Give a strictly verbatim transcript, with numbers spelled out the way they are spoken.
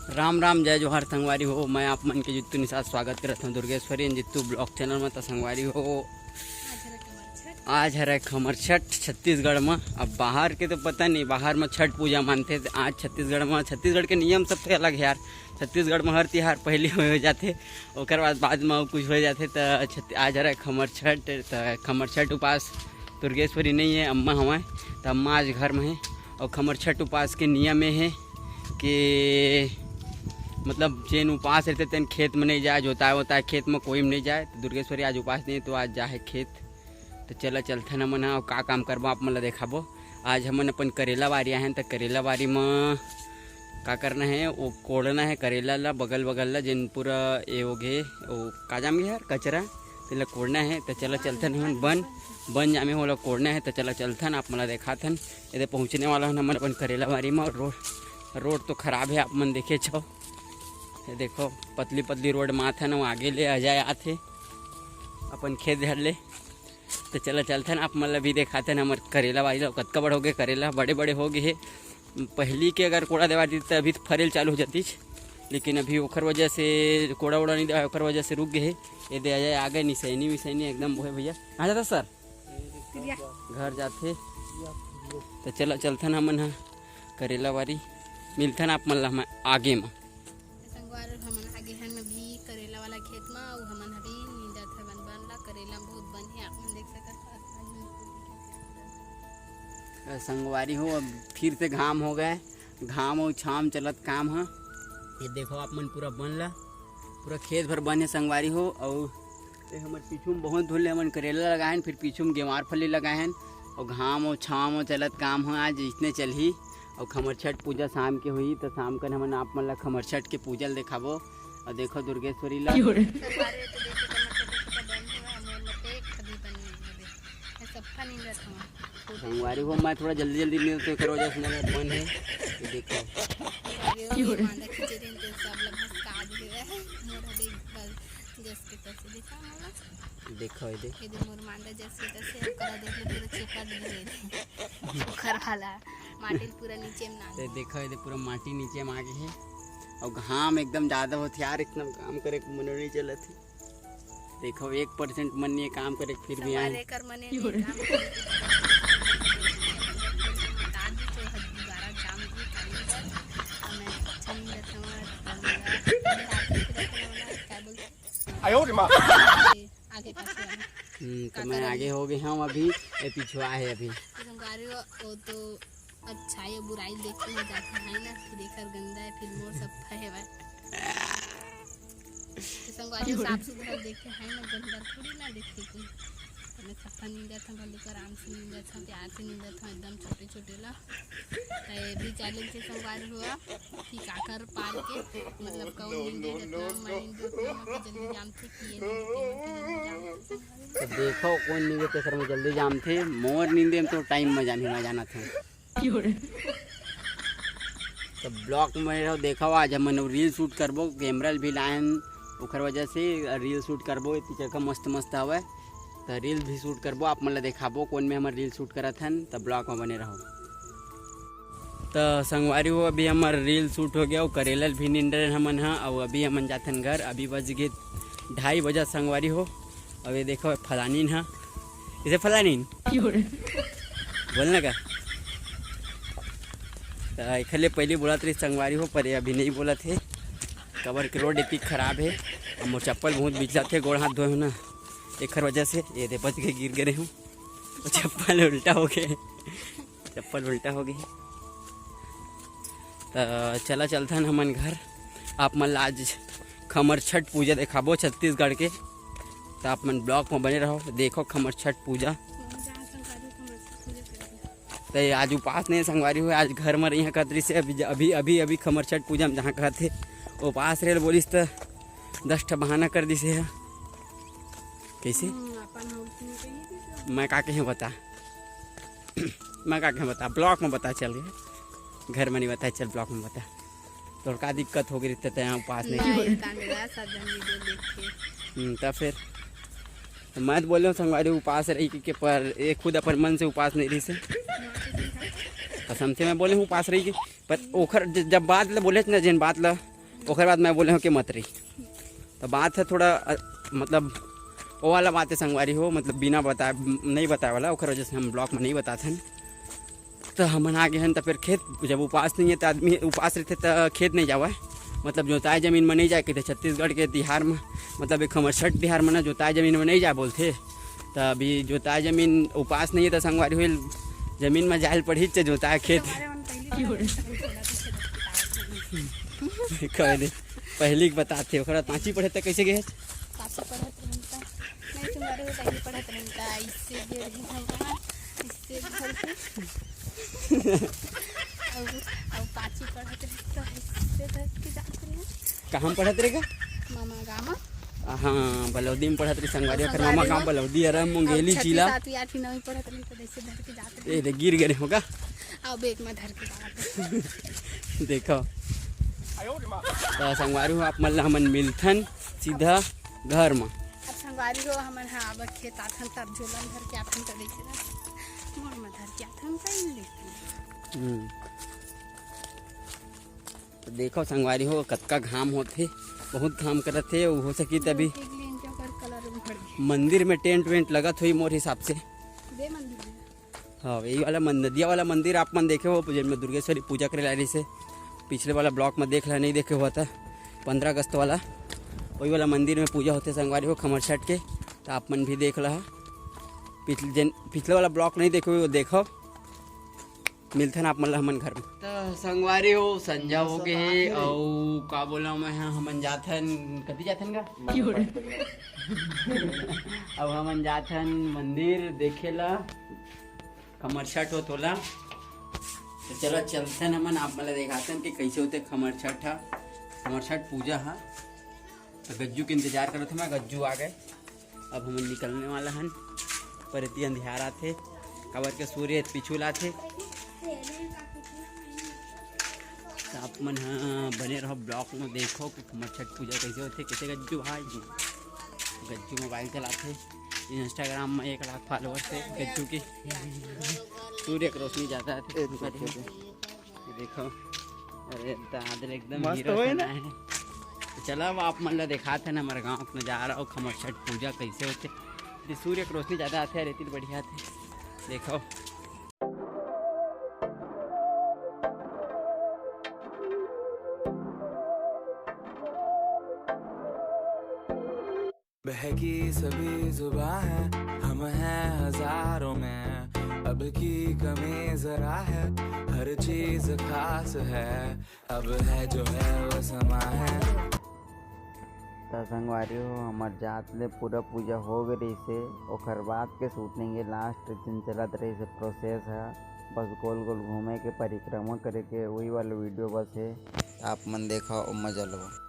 राम राम, जय जोहार संगवारी हो। मैं आप मन के जित्तू निषाद स्वागत करत हूँ Durgeshwari and Jittu vlog channel में। त संगवारी हो, आज हरे खमर छठ छत्तीसगढ़ में। अब बाहर के तो पता नहीं, बाहर में छठ पूजा मानथे। त आज छत्तीसगढ़ में, छत्तीसगढ़ के नियम सब से अलग है यार। छत्तीसगढ़ में हर तिहार पहले हो जाथे, ओकर बाद बाद में कुछ हो जाथे। त छत-, आज हरे खमर छठ, त खमर छठ उपास दुर्गेश्वरी नहीं है, अम्मा हवय। त अम्मा आज घर में है। और खमर छठ उपास के नियम ये है कि मतलब जेन उपास रहते तेन खेत में नहीं जाए, जोताए वोताए खेत में कोई में नहीं जाए। तो दुर्गेश्वरी आज उपास नहीं है, तो आज जा है खेत। तो चला चलथन हमन ह, अउ का काम करबो आप मन ला देखाबो। आज हमन अपन करेला बारी आए हन, त करेला बारी म का करना है, वो कोड़ना है करेला ला, बगल बगल ला, जेन पूरा ये हो गे, वो का जाम गे यार, कचरा, तेला कोड़ना है। त चला चलथन हमन बन, बन जामे, ओला कोड़ना है। त चला चलथन, आप मन ला देखाथन। एदे पहुँचने वाला हन हमन अपन करेला बारी म। रोड, रोड तो खराब है, आप मन देखे छो, ये देखो पतली पतली रोड माथन, वो आगे ले अजय आथे अपन खेत धर ले। त चला चलथन, आप मन ला भी देखाथन हमर करेला बारी ला। कतका बड़ हो गे करेला, बड़े बड़े हो गे हे। पहली के अगर कोड़ा देवा दी त अभी फरेल चालू हो जातीच, लेकिन अभी ओखर वजह से कोड़ा ओड़ा नहीं देवा, ओखर वजह से रुक गे हे। ये दे अजय आ गए, निसैनी विसैनी एकदम बोहे भैया। कहाँ जाता सर? घर जाथे। त चला चलथन हमन ह करेला बारी, मिलथन आप मन ला हमन आगे म। संगवारी हो, हमन आगे हन अभी करेला वाला खेत म, अउ हमन अभी नींदत हवन बन ला। करेला बहुत बन हे, आप मन देख सकत हो। संगवारी हो, अब फिर से घाम हो गए, घाम अउ छाम चलत काम ह। ये देखो आप मन पूरा बन ला, पूरा खेत भर बन हे संगवारी हो। अउ ये हमर पीछू में बहुत धुन ले हमन करेला लगाए हन, फिर पीछू में गेवार फली लगाए हन। अउ घाम अउ छाम अउ चलत काम ह, आज इसने चलही। अउ खमर छठ पूजा शाम के होही, त शाम कन हमन आप मन ला खमर छठ के पूजा ल देखाबो। अउ देखो दुर्गेश्वरी ला। संगवारी हो, तो देखो, खमर छठ के पूजा बन हुआ, हमर मते एक खदी बन हुआ दे। ये सब फनी रथ हुआ। संगवारी हो, मैं थोड़ा जल्दी जल्दी मिलते, ओकर वजह से मोर बन है। ये देखो। संगवारी हो, मांदा खींचे रहिन, तो सब ला भसका दिए है। मोर हबे बस जस के तस दिखा मोला। देखो ये दे। ये दे मोर मांदा जस के तस है, ओकरा देख ले पूरा चेपट गए। ओकर वाला माटी पूरा नीचे में ना। ते देखो ये दे पूरा माटी नीचे में आ गए है। और घाम एकदम ज्यादा होत हे यार, इतना काम करे के मनो नहीं चलत हे। देखो एक परसेंट मन नहीं काम करे, फिर भी आए। एकर मने नहीं काम करे। दादी तो हद दोबारा जाम भी करी है। हमें अच्छा नहीं रहता हमारा, तो मेरा, मेरा आदमी फिर अपना वाला क्या बोलते हैं? आयो रे माँ। आगे पाछे वाला। हम्म, तो मैं आगे हो गए हूँ अभी, ये पिछुआ है अभी। संगवारी हो, वो तो अच्छा, ये बुराई देखे में जाता है ना, फिर एकर गंदा है, फिर मोर सब फहे भाई। तो संगवारी हो, साफ सुथरा देखे है ना, गंदा थोड़ी ना देखे कोई। तो मैं सफा नींदत हूँ, भले को आराम से नींदत हूँ, प्यार से नींदत हूँ, एकदम छोटे छोटे ला। तो ये भी चैलेंज है संगवारी हो कि काकर पार के, मतलब कौन नींदे जतना, मैं नींदे उतना, मैं जल्दी जाम थे कि ये नींदे, मैं जल्दी जाम थे। तो देखो कौन नींदे तेकर में जल्दी जाम थे, मोर नींदे में तो टाइम में जाम ही मैं जाना था। तो ब्लॉग में रहो, देखो आज हमन रील शूट करबो, कैमरा भी लायन, ओकर वजह से रील शूट करबो। इतनी जगह मस्त मस्त हवय, तो रील भी शूट करबो, आप मन ला देखाबो कौन में हमर रील शूट करत हन। तो ब्लॉग में बने रहो। तो संगवारी हो, अभी हमर रील शूट हो गया, वो करेला भी निंदरन हमन हा, और अभी हमन जाथन घर। अभी बज गए ढाई बजा संगवारी हो। अब ये देखो फलानीन हा, इसे फलानीन बोलना का? तो एखर ले पहले बोलत रही संगवारी हो, पर ये अभी नहीं बोलत हे, कबर के रोड इतनी खराब है। अब मोर चप्पल बहुत बिचलात हे, गोड़ हाथ धोए हो ना, एखर वजह से ये दे बच गए, गिर गए हूँ, वो चप्पल उल्टा हो गए, चप्पल उल्टा हो गए। तो चला चलथन हमन घर, आप मन ला आज खमर छठ पूजा देखाबो छत्तीसगढ़ के। तो आप मन ब्लॉग में बने रहो, देखो खमर छठ पूजा। तो आज उपास नहीं संगवारी हो, आज घर में रही कतरी से अभी अभी अभी अभी खमर छठ पूजा में जहाँ कहते उपास रहे बोलिस तो दस ठा बहाना कर दिसे है। कैसे? हम्म, अपन हम नहीं कही थी तो। मैं का कहे बता? मैं का कहे बता, ब्लॉग में बता चल गए, घर में नहीं बता, चल ब्लॉग में बता। तोर का दिक्कत हो गई रहते तैं उपास नहीं? नहीं, कांडवा सब जन वीडियो देख के। हम्म, तब फिर तो मैं तो बोले हूँ संगवारी उपास रही के, के पर ये खुद अपन मन से उपास नहीं रही से। कसम से मैं बोले हूँ उपास रही के, पर ओखर ज-, जब बात ला बोले ना, जिन बात ला ओकर बाद मैं बोले हूँ कि मत रही। तो बात है थोड़ा, अ, मतलब, वो वाला बात है संगवारी हो, मतलब, बिना बताए, नहीं बताए वाला, ओकर वजह से हम ब्लॉग में नहीं बताथन। तो हमन आ गए हन, तो फिर खेत, जब उपास नहीं है, तो आदमी उपास रहते, तो खेत नहीं जावे, मतलब, जोताए जमीन में नहीं जाए, कहते छत्तीसगढ़ के तिहार में, मतलब, एक हमर छठ तिहार में ना जोताए जमीन में नहीं जाए बोलते। तो अभी जोताए जमीन उपास नहीं है, तो संगवारी हो, जमीन में जाए ल पड़ी, चे जोताए खेत। कह दे, पहली के बताते, ओकरा पाँची पढ़े तक कैसे गए? पाँची पढ़त रहता। नहीं, तुम्हारे वो पहली पढ़त रहता, इससे गिर गई था वहाँ, इससे घर पे। और, और पाँची पढ़त रहता, इससे घर के जात रहे। कहाँ में पढ़त रहेगा? मामा गामा। हाँ, बलौदी में पढ़त रही संगवारी, ओकर मामा गाँव बलौदी हरा, मुंगेली छठी, जिला। सातवीं, आठवीं, नौवीं पढ़त रही, तो जैसे धर के जात रही। ए, रे, गिर गए होगा। आओ, बैग में धर के जात रही। देखो। तो संगवारी हो, आप मन ला हमन मिलथन सीधा घर में। अब संगवारी हो, हमन हा अब खेत आथन, तब झोला में धर के आथन, तो देखे ना, मोड़ में धर के आथन, कहीं लेके। हम्म। तो देखो संगवारी हो, कतका घाम होथे, बहुत घाम करत हे। हो सकी तभी एक लेन के ओकर कलर उखड़ गया। मंदिर में टेंट वेंट लगत होई मोर हिसाब से। दे मंदिर में। हाँ, यही वाला मंदिर, नदिया वाला मंदिर आप मन देखे हो, जेन में दुर्गेश्वरी पूजा करे ला रहिस हे। पिछले वाला ब्लॉग में देख ला, नहीं देखे हुआ था, पंद्रह अगस्त वाला, वही वाला मंदिर में पूजा होथे संगवारी हो, खमर छठ के। तो आप मन भी देख ला, पिछले, जेन पिछले वाला ब्लॉग नहीं देखे हो, वो देखो। मिलथन आप मन ला हमन घर में। त संगवारी हो, संझा हो गे हे, अउ का बोला मैं ह, हमन जाथन, कति जाथन गा? अब हमन जाथन मंदिर देखे ला, खमर छठ हो तोला। तो चलो चलथन हमन, आप मन ला देखाथन कि कैसे होथे खमर छठ ह। खमर छठ पूजा ह। तो गज्जू के इंतजार करत हन, गज्जू आ गए। अब हमन निकलने वाला हन, पर इतनी अंधियार आथे, काबर के सूर्य पिछू लाथे। तो आप मन ह बने रहो ब्लॉग में, देखो कि खमर छठ पूजा कैसे होथे, कैसे गज्जू भाई। गज्जू मोबाइल चलाथे, Instagram में एक लाख फॉलोअर्स हे गज्जू के। सूर्य के रोशनी ज्यादा आथे। ये देखो, अरे दादर एकदम मस्त हीरो होए ना। सना हे। तो चला, अब आप मन ला देखात हन हमर गाँव के नजारा अउ खमर छठ पूजा कैसे होथे। ये सूर्य के रोशनी ज्यादा आथे, रेती ल बढ़िया आथे। देखो। बहकी सभी जुबां है, हम हैं हजारों में, अब की कमी जरा है, हर चीज खास है, अब है जो है वो समा है। त संगवारी हो, हमर जात ले पूरा पूजा हो गए रहिसे, ओकर बाद के शूटिंग ये लास्ट दिन चलत रहिसे प्रोसेस है, बस गोल गोल घूमे के, परिक्रमा करे के, वही वाला वीडियो बस है। आप मन देखा, मजा लो।